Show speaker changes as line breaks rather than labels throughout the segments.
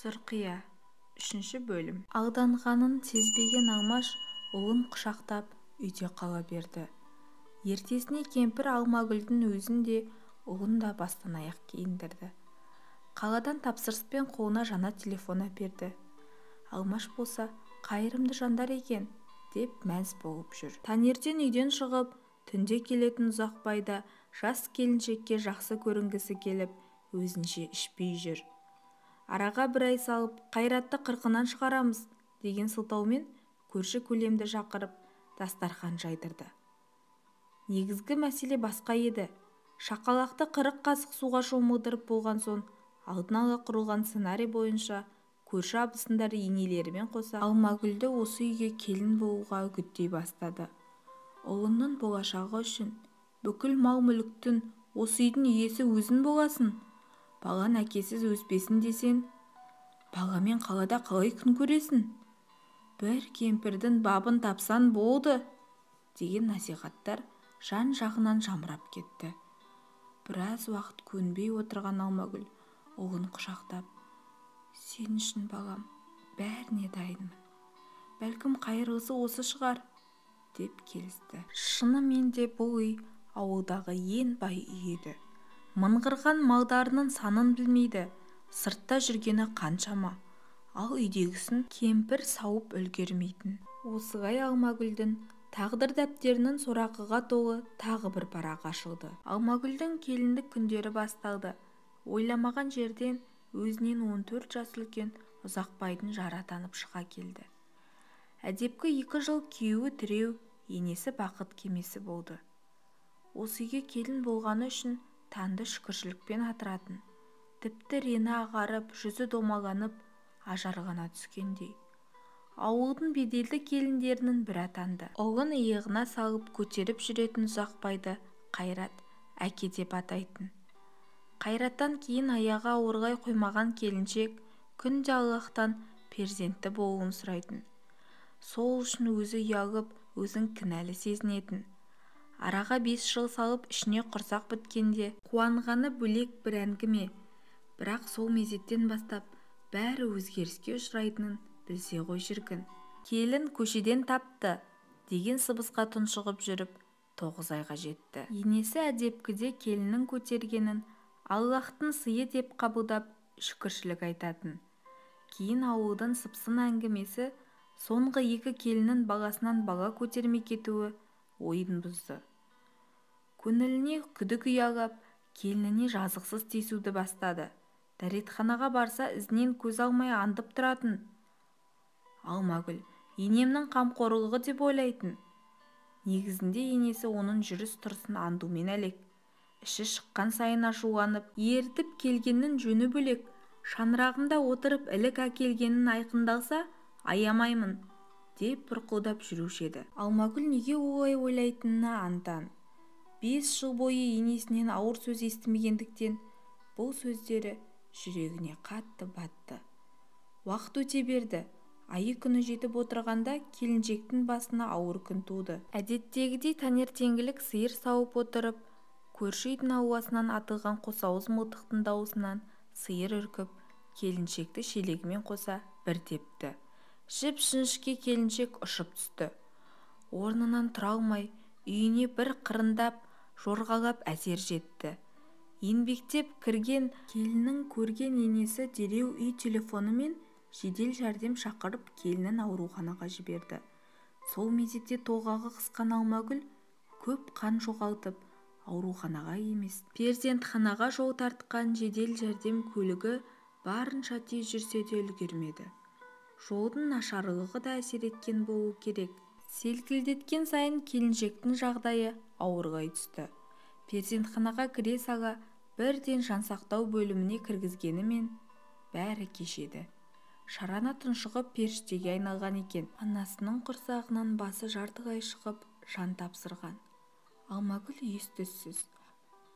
Сұрқия. 3 бөлім. Алданғанын сезбеген Алмаш ұлын құшақтап үйде қала берді. Ертесіне кемпір Алмагүлдің өзін де, ұлын да бастан аяқ киіндірді. Қаладан тапсырыспен қолына жаңа телефон әперді. Алмаш болса, қайырымды жандар екен, деп мәз болып жүр. Таңертең үйден шығып, түнде келетін Ұзақбай да жас келіншекке жақсы көрінгісі келіп, өзінше ішпей жүр. Араға бір ай салып, Қайратты қырқынан шығарамыз деген сылтаумен көрші көлемді шақырып, дастархан жайдырды. Негізгі мәселе басқа еді. Шақалақты 40 қасық суға шомылдырып болған соң, алдын ала құрылған сценарий бойынша көрші абысындар енелерімен қоса Алмагүлді осы үйге келін болуға үгіттей бастады. Ұлының болашағы үшін бүкіл мал-мүліктің осы үйдің иесі өзің боласың. Балан әкесіз өспесін десең, баламен қалада қалай күн көресің? Бір кемпірдің бабын тапсан болды, деген насихаттар жан-жағынан жамырап кетті. Біраз уақыт көнбей отырған Алмагүл ұлын құшақтап, «Сен үшін, балам, бәріне дайынмын. Бәлкім қайырлысы осы шығар», деп келісті. Шынымен де бұл үй ауылдағы ең бай үй еді. Мыңғырған малдарының санын білмейді, сыртта жүргені қаншама, ал үйдегісін кемпір сауып үлгермейтін. Осылай Алмагүлдің тағдыр дәптерінің сорақыға толы тағы бір парағы ашылды. Алмагүлдің келіндік күндері басталды. Ойламаған жерден өзінен 14 жас үлкен Ұзақбайдың жары атанып шыға келді. Әдепкі 2 жыл күйеуі тіреу, енесі бақыт кемесі болды. Осы үйге келін болғаны үшін таңды шүкіршілікпен атыратын. Тіпті рені ағарып, жүзі домаланып, ажарлана түскендей. Ауылдың беделді келіндерінің бірі атанды. Ұлын иығына салып көтеріп жүретін Ұзақбайды Қайрат әке деп атайтын. Қайраттан кейін аяғы ауырлай қоймаған келіншек күнде Аллахтан перзентті болуын сұрайтын. Сол үшін өзі ұялып, өзін кінәлі сезінетін. Араға 5 жыл салып ішіне құрсақ біткенде қуанғаны бөлек бір әңгіме. Бірақ сол мезеттен бастап бәрі өзгеріске ұшырайтынын білсе ғой шіркін. Келін көшеден тапты деген сыбысқа тұншығып жүріп 9 айға жетті. Енесі әдепкіде келіннің көтергенін Аллахтың сыйы деп қабылдап шүкіршілік айтатын. Кейін ауылдың сыпсын әңгімесі соңғы 2 келіннің баласынан бала көтермей кетуі ойын бұзды. Көңіліне күдік ұялап, келініне жазықсыз тиісуді бастады. Дәретханаға барса ізінен көз алмай аңдып тұратын. Алмагүл енемнің қамқорлығы деп ойлайтын. Негізінде енесі оның жүріс-тұрысын аңдумен әлек. Іші шыққан сайын ашуланып, ертіп келгеннің жөні бөлек, шаңырағымда отырып ілік әкелгенін айқындалса, аямаймын, деп бұрқылдап жүруші еді. Алмагүл неге олай ойлайтынына аңтан. 5 жыл бойы енесінен ауыр сөз естімегендіктен бұл сөздері жүрегіне қатты батты. Уақыт өте берді. Айы күні жетіп отырғанда келіншектің басына ауыр күн туды. Әдеттегідей таңертеңгілік сиыр сауып отырып, көрші үйдің ауласынан атылған қосауыз мылтықтың дауысынан сиыр үркіп, келіншекті шелегімен қоса бір тепті. Жіп-жіңішке келіншек ұшып түсті. Орнынан тұра алмай, үйіне бір қырындап, жорғалап әзер жетті. Еңбектеп кірген келіннің көрген енесі дереу үй телефонымен жедел жәрдем шақырып келінін ауруханаға жіберді. Сол мезетте толғағы қысқан Алмагүл көп қан жоғалтып, ауруханаға емес, перзентханаға жол тартқан жедел жәрдем көлігі барынша тез жүрсе де үлгермеді. Жолдың нашарлығы да әсер еткен болу керек. Селкілдеткен сайын келіншектің жағдайы ауырлай түсті. Перзентханаға кіре сала бірден жансақтау бөліміне кіргізгенімен бәрі кешеді. Шарана тұншығып періштеге айналған екен. Анасының құрсағынан басы жартылай шығып жан тапсырған. Алмагүл ес-түссіз.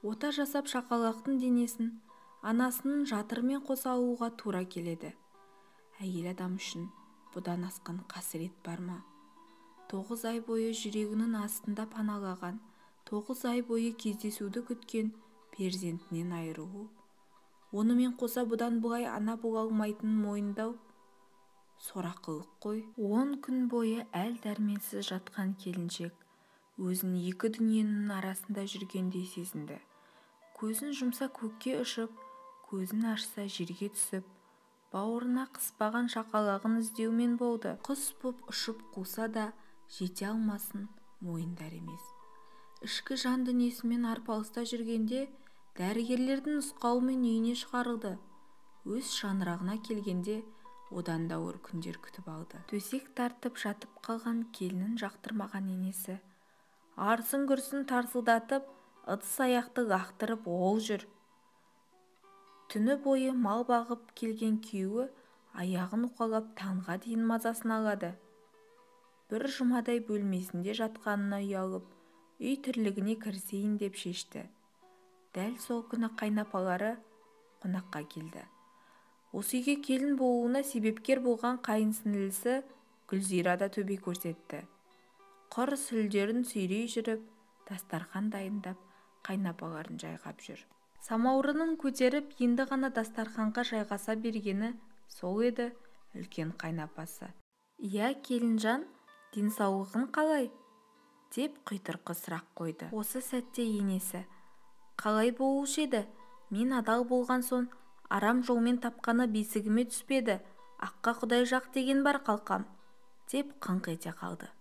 Ота жасап шақалақтың денесін анасының жатырымен қоса алуға тура келеді. Әйел адам үшін бұдан асқан қасірет бар ма? 9 ай бойы жүрегінің астында паналаған, 9 ай бойы кездесуді күткен перзентінен айырылу. Онымен қоса бұдан былай ана бола алмайтынын мойындау сорақылық қой. 10 күн бойы әл-дәрменсіз жатқан келіншек өзін екі дүниенің арасында жүргендей сезінді. Көзін жұмса көкке ұшып, көзін ашса жерге түсіп, бауырына қыспаған шақалағын іздеумен болды. Құс боп ұшып қуса да жете алмасын мойындар емес. Ішкі жан дүниесімен арпалыста жүргенде дәрігерлердің нұсқауымен үйіне шығарылды. Өз шаңырағына келгенде одан да ауыр күндер күтіп алды. Төсек тартып жатып қалған келінін жақтырмаған енесі арсын-күрсін тарсылдатып, ыдыс-аяқты лақтырып ол жүр. Түні бойы мал бағып келген күйеуі аяғын уқалап таңға дейін мазасын алады. Бір жұмадай бөлмесінде жатқанына ұялып, үй тірлігіне кірісейін деп шешті. Дәл сол күні қайнапалары қонаққа келді. Осы үйге келін болуына себепкер болған қайын сіңлісі Гүлзира да төбе көрсетті. Құр сүлдерін сүйрей жүріп, дастархан дайындап, қайнапаларын жайғап жүр. Самаурынын көтеріп, енді ғана дастарханға жайғаса бергені сол еді үлкен қайнапасы. «Иә, келінжан, денсаулығың қалай?» деп құйтырқы сұрақ қойды. Осы сәтте енесі: «Қалай болушы еді? Мен адал болған соң арам жолмен тапқаны бесігіме түспеді. Аққа құдай жақ деген бар қалқам», деп қыңқ ете қалды.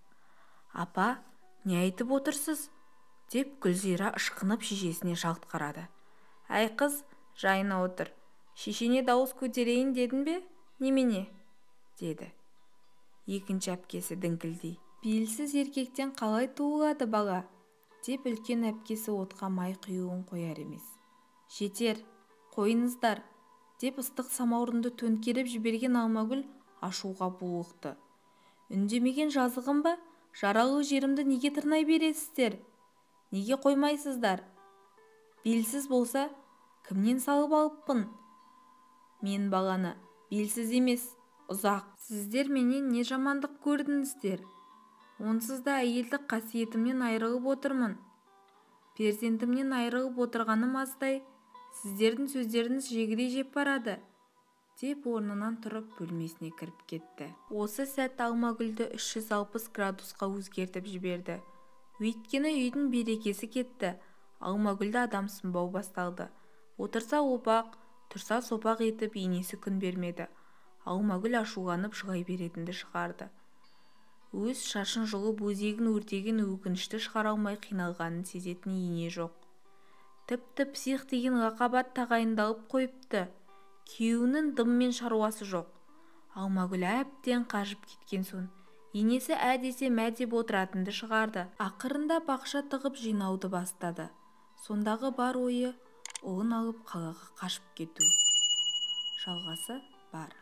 «Апа, не айтып отырсыз?» деп Гүлзира ышқынып шешесіне жалт қарады. «Әй қыз, жайына отыр. Шешене дауыс көтерейін дедің бе, немене?» деді. Екінші әпкесі діңкілдей: «Белсіз еркектен қалай туылады бала?» деп үлкен әпкесі отқа май құюын қояр емес. «Жетер, қойыңыздар», деп ыстық самаурынды төңкеріп жіберген Алмагүл ашуға булықты. «Үндемеген жазығым ба? Жаралы жерімді неге тырнай бересіздер? Неге қоймайсыздар? Белсіз болса, кімнен салып алыппын? Мен баланы белсіз емес, ұзақ. Сіздер менен не жамандық көрдіңіздер? Онсыз да әйелдік қасиетімнен айырылып отырмын. Перзентімнен айырылып отырғаным аздай, сіздердің сөздеріңіз жегідей жеп барады», деп орнынан тұрып бөлмесіне кіріп кетті. Осы сәт Алмагүлді 360 градусқа өзгертіп жіберді. Өйткені үйдің берекесі кетті. Алмагүлді адамсынбау басталды. Отырса опақ, тұрса сопақ етіп енесі күн бермеді. Алмагүл ашуланып жылай беретінді шығарды. Өз шашын жұлып өзегін өртеген өкінішті шығара алмай қиналғанын сезетін ене жоқ. Тіпті псих деген лақап ат тағайындалып қойыпты. Күйеуінің дыммен шаруасы жоқ. Алмагүл әбден қажып кеткен соң енесі ә десе мә деп отыратынды шығарды. Ақырында бақша тығып жинауды бастады. Сондағы бар ойы ұлын алып қалаға қашып кету. Жалғасы бар.